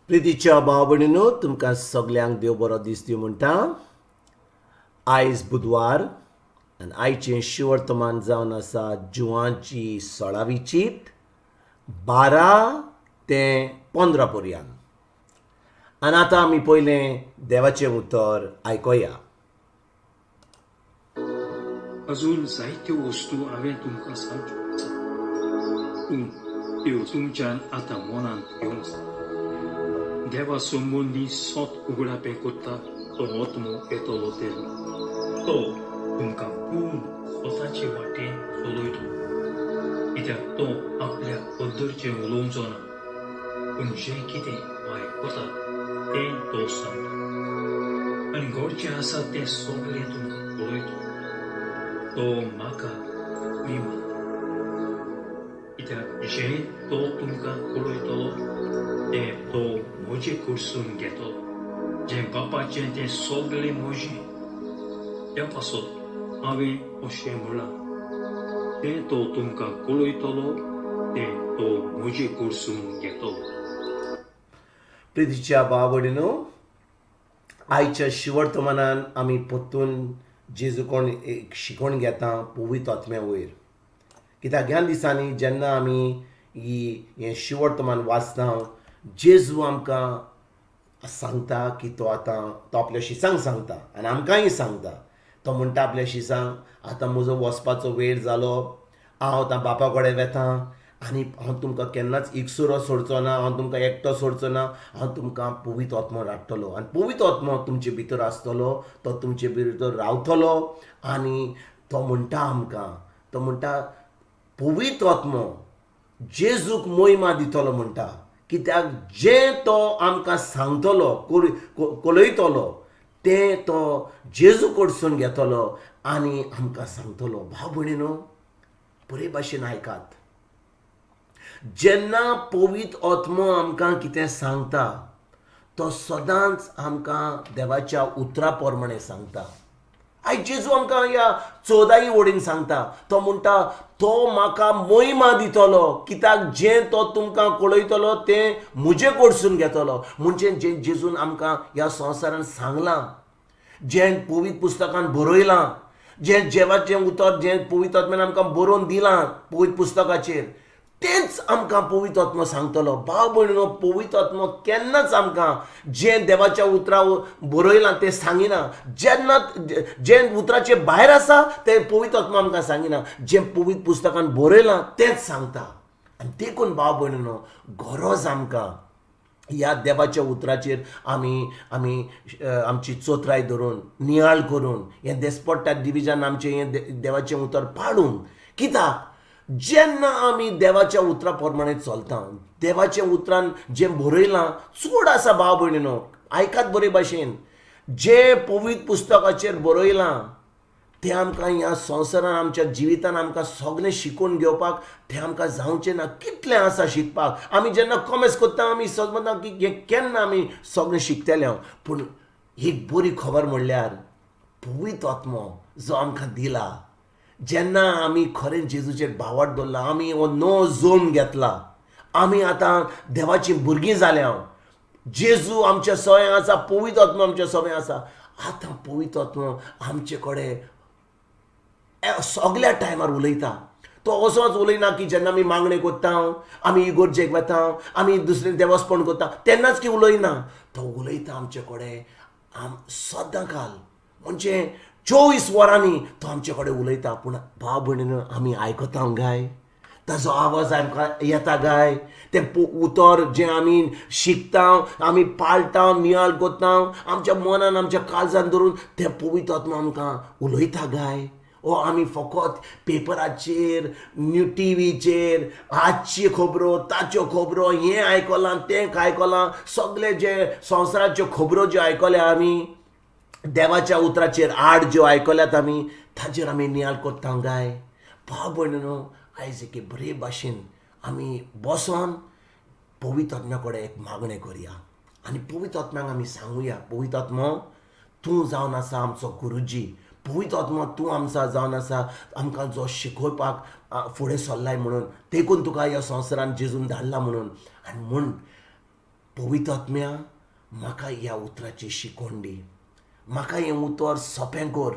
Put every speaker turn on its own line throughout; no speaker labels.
प्रितीच्या भाव भयणीनो, तुमकां सगल्यांक देव बरो दीस दिवं म्हणटा. आयज बुधवार आनी आयचें शिवर्तमान जावन आसा जुवांची 16वी चीत 12 ते 15 पर्यंत. आनी आतां आमी पयलें देवाचें उतर आयकोया.
अजून जायत्यो वस्तू हांवें तुमकां सांगच्यो आसात, पूण त्यो तुमच्यान आतां मनांत घेवंक जाय. देवा संबंदी सत उगडापें करता तो आत्मो येतलो तेन्ना तो तुमकां पूर्ण स्वताचे वाटेन चलयतलो, कित्याक तो आपल्या पद्दरचें उलोवचो ना, पूण जें कितें तो आयकता तें तो सांगता आनी घडचें आसा तें सगळें तुमकां कळयतलो. तो म्हाका महिमा, कित्याक जें तो तुमकां कळयतलो तें तो म्हजे कडसून घेतलो. जें बापाचें तें सगळें म्हजें. त्या पासत हांवें अशें म्हळां, तें तो तुमकां कळयतलो तें तो म्हजे कडसून घेतलो.
प्रितीच्या भाव भयणीनो, आयच्या शिवर्तमानान आमी परतून जेजू कोण एक शिकोवन घेता पवित्र आत्म्या वयर. कित्याक ह्या दिसांनी जेन्ना आमी ही हें शिवर्तमान वाचता, जेजू आमकां सांगता की तो आतां तो आपल्या शिसांक सांगता आनी आमकांय सांगता. तो म्हणटा आपल्या शिसांक, आतां म्हजो वचपाचो वेळ जालो, हांव आतां बापा कडेन वेता आनी हांव तुमकां केन्नाच एकसुरो सोडचो ना, हांव तुमकां एकटो सोडचो ना, हांव तुमकां पवित्र आत्मो धाडटलो आनी पवित्र आत्मो तुमचे भितर आसतलो, तो तुमचे भितर रावतलो. आनी तो म्हणटा आमकां, तो म्हणटा पवित्र आत्मो जेजूक मोहिमा दितलो म्हणटा, कित्याक जें तो आमकां सांगतलो कळयतलो तें तो जेजू कडसून घेतलो आनी आमकां सांगतलो. भाव भयणीनो, बरे भाशेन आयकात, जेन्ना पवित्र आत्मो आमकां कितें सांगता तो सदांच आमकां देवाच्या उतरा प्रमाणे सांगता. आयज जेजू आमकां ह्या 14 वडीन सांगता, तो म्हणटा तो म्हाका मोहिमा दितलो, कित्याक जें तो तुमकां कळयतलो तें म्हजे कडसून घेतलो. म्हणजे जें जेजून आमकां ह्या संवसारान सांगलां, जें पवित्र पुस्तकान बरयलां, जें देवाचें उतर जें पवित्र आत्म्यान आमकां बरोवन दिलां पवित्र पुस्तकाचेर, तेंच आमकां पवित्र आत्मो सांगतलो. भाव भयणीनो, पवित्र आत्मो केन्नाच आमकां जें देवाच्या उतरा बरयलां तें सांगिना. जेन्ना जें उतराचे भायर आसा तें पवित्र आत्मो आमकां सांगिना, जें पवित्र पुस्तकान बरयलां तेंच सांगता. आनी देखून भाव भयणीनो, गरज आमकां ह्या देवाच्या उतराचेर आमी आमी आमची चोत्राय धरून नियाळ करून हें देसपट्टा डिविजन आमचें हें देवाचें उतर पाळूंक. कित्याक जेन्ना आमी देवाच्या उतरा प्रमाणे चलता, देवाच्या उतरान जें बरयलां चड आसा. भाव भयणीनो, आयकात बरे भाशेन, जें पवित्र पुस्तकाचेर बरयलां तें आमकां ह्या संवसारान आमच्या जिवितान आमकां सगळें शिकून घेवपाक तें आमकां जावचें ना. कितलें आसा शिकपाक, आमी जेन्ना कॉमेस करता आमी समजता की हें केन्ना आमी सगळें शिकतले हांव. पूण एक बरी खबर म्हणल्यार पवित्र आत्मो जो आमकां दिला, जेन्ना आमी खरें जेजूचेर भावार्थ दवरला, आमी हो नवो जोम घेतला, आमी आतां देवाचीं भुरगीं जाल्या, जेजू आमच्या सवंय आसा, पवित्र आत्मो आमच्या सवंय आसा. आतां पवित्र आत्मो आमचे कडेन सगल्या टायमार उलयता. तो असोच उलयना की जेन्ना आमी मागणें करता, आमी इगोर्जेक वता, आमी दुसरें देवस्पण करता तेन्नाच की उलयना. तो उलयता आमचे कडेन सदां काल, म्हणजे 24 वरांनी तो आमचे कडेन उलयता. पूण भाव भयणीनो, आमी आयकता गाय, ताजो आवाज आमकां येता गाय, तें उतर जें आमी शिकता, आमी पाळटा, नियाळ करता, आमच्या मनान आमच्या काळजान धरून तें पवित्र आत्मो आमकां उलयता गाय. ओ आमी फकत पेपराचेर, टिवीचेर आजच्यो खबरो, ताच्यो खबरो, हें आयकलां तें आयकलां, सगळे जे संवसाराच्यो खबरो ज्यो आयकल्या आमी, देवाच्या उतराचेर आड ज्यो आयकल्यात आमी, ताचेर आमी नियाळ करता गाय. भाव भयणीनो, आयज एके बरे भाशेन आमी बसोन पवित्र आत्म्या कडेन एक मागणें करया आनी पवित्र आत्म्याक आमी सांगुया, पवित्र आत्मो तूं जावन आसा आमचो गुरुजी, पवित्र आत्मो तूं आमचो जावन आसा आमकां जो शिकोवपाक फुडें सरलाय म्हणून, देखून तुका ह्या संवसारान जेजून धाडला म्हणून. आनी म्हूण पवित्र आत्म्या म्हाका ह्या उतराची शिकवण दी, म्हाका हें उतर सोंपें कर,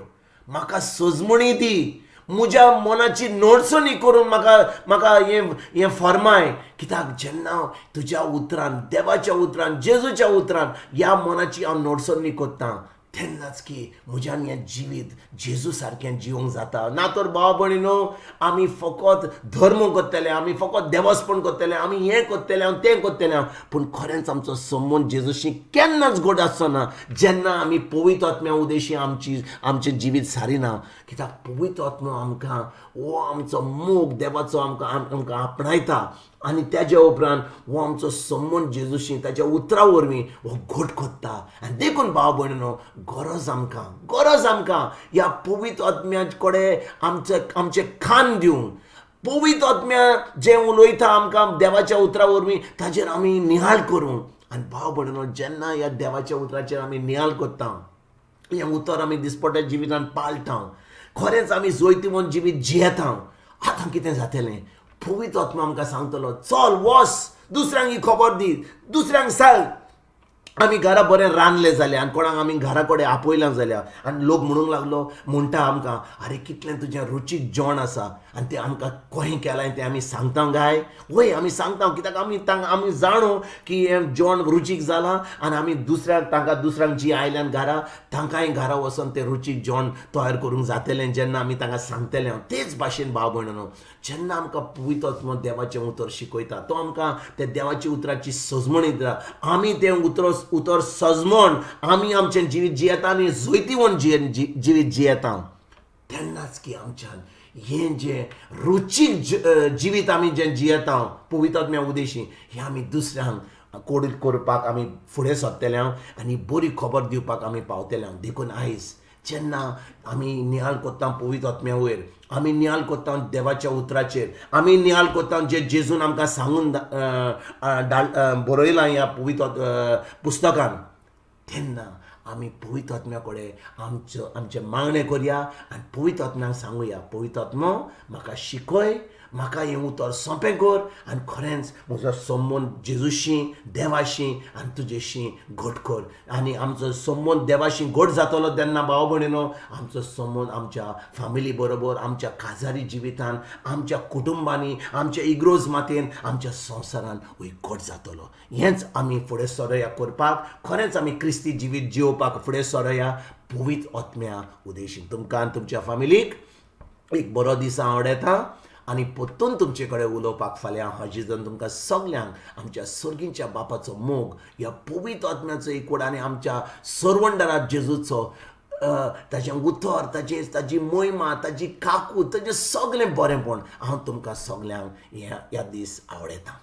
म्हाका सजमणी दी, म्हज्या मनाची नडसणी करून म्हाका म्हाका हें हें फर्माय. कित्याक जेन्ना तुज्या उतरान, देवाच्या उतरान, जेजूच्या उतरान ह्या मनाची हांव नडसणी करतां तेन्नाच की म्हज्यान हें जिवीत जेजू सारकें जिवंक जाता. ना तर भाव भयणीनो आमी फकत धर्म करतले, आमी फकत देवस्पण करतले, आमी हें करतले हांव तें करतले हांव, पूण खरेंच आमचो संबंद जेजूशी केन्नाच गोड आसचो ना जेन्ना आमी पवित्र आत्म्या उदेशी आमची आमचें जिवीत सारिना. कित्याक पवित्र आत्मो आमकां हो आमचो मोग देवाचो आमकां आमकां आपणायता आनी त्याच्या उपरांत हो आमचो संबंद जेजूशी ताच्या उतरा वरवीं हो घट कोत्ता. आनी देखून भाव भयणीनो गरज आमकां, गरज आमकां ह्या पवित्र आत्म्या कडेन आमचे आमचे खान दिवंक. पवित्र आत्म्या जें उलयता आमकां देवाच्या उतरा वरवीं ताचेर आमी निहाळ करूंक. आनी भाव भयणीनो जेन्ना ह्या देवाच्या उतराचेर आमी निहाळ करता, हें उतर आमी दिसपट्ट्या जिवितांत पाळटा, खरेंच आमी जैतिवंत जिवीत जियेता. आतां कितें जातलें, पवित्र आत्मा आमकां सांगतलो चल वस, दुसऱ्यांक ही खबर दी, दुसऱ्यांक सांग. आमी घरा बरें रांदलें जाल्यार आनी कोणाक आमी घरा कडेन आपयलां जाल्यार आनी लोक म्हणूंक लागलो, म्हणटा आमकां आरे कितलें तुजें रुचीक जेवण आसा आनी तें आमकां कशें केलां तें आमी सांगता काय? वय आमी सांगता, कित्याक आमी तांकां आमी जाणो की हें जेवण रुचीक जालां आनी आमी दुसऱ्याक तांकां दुसऱ्यांक जीं आयल्यान घरा तांकांय घरा वचोन तें रुचीक जेवण तयार करूंक जातलें जेन्ना आमी तांकां सांगतले. तेच भाशेन भाव भयणीनो जेन्ना आमकां पवित्र आत्मो देवाचें उतर शिकयता, तो आमकां त्या देवाच्या उतराची सजमणी दिता, आमी तें उतर उतर सजमण आमी आमचें जिवीत जियेता आनी जैतिवंत जिवीत जियेता तेन्नाच की आमच्यान हें जें रुचीक जिवीत आमी जें जियेता पवित्र आत्म्या उदेशी हें आमी दुसऱ्यांक कोडीत करपाक आमी फुडें सरतले आनी बरी खबर दिवपाक आमी पावतले. देखून आयज जेन्ना आमी निहाल करता पवित्र आत्म्या वयर, आमी निहाल करता देवाच्या उतराचेर, आमी निहाल करता जे जेजून आमकां सांगून बरयलां ह्या पवित्र पुस्तकान, तेन्ना आमी पवित्र आत्म्या कडेन आमचो आमचें मागणें करया आनी पवित्र आत्म्याक सांगुया, पवित्र आत्मो म्हाका शिकय, म्हाका हें उतर सोंपें कर आनी खरेंच म्हजो संबंद जेजूशी, देवाशी आनी तुजेशी घट कर. आनी आमचो संबंद देवाशी घट जातलो तेन्ना भाव भयणीनो आमचो संबंद आमच्या फामिली बरोबर, आमच्या काजारी जिवितान, आमच्या कुटुंबांनी, आमच्या इग्रोज मातेन, आमच्या संवसारान वय घट जातलो. हेंच आमी फुडें सरोया करपाक, खरेंच आमी क्रिस्ती जिवीत जियोवपाक फुडें सरोया पवित्र आत्म्या उदेशी. तुमकां आनी तुमच्या फामिलीक एक बरो दीस हांव आवडयता आनी परतून तुमचे कडेन उलोवपाक फाल्यां हाजीर तुमकां सगल्यांक आमच्या सर्गीच्या बापाचो मोग, ह्या पवित्र आत्म्याचो एकवट आनी आमच्या सर्वंडरात जेजूचो ताचें उतर, ताची ताजी मोहिमा, ताजी काकूत, ताचें सगळें बरेंपण हांव तुमकां सगल्यांक ह्या दीस आवडयता.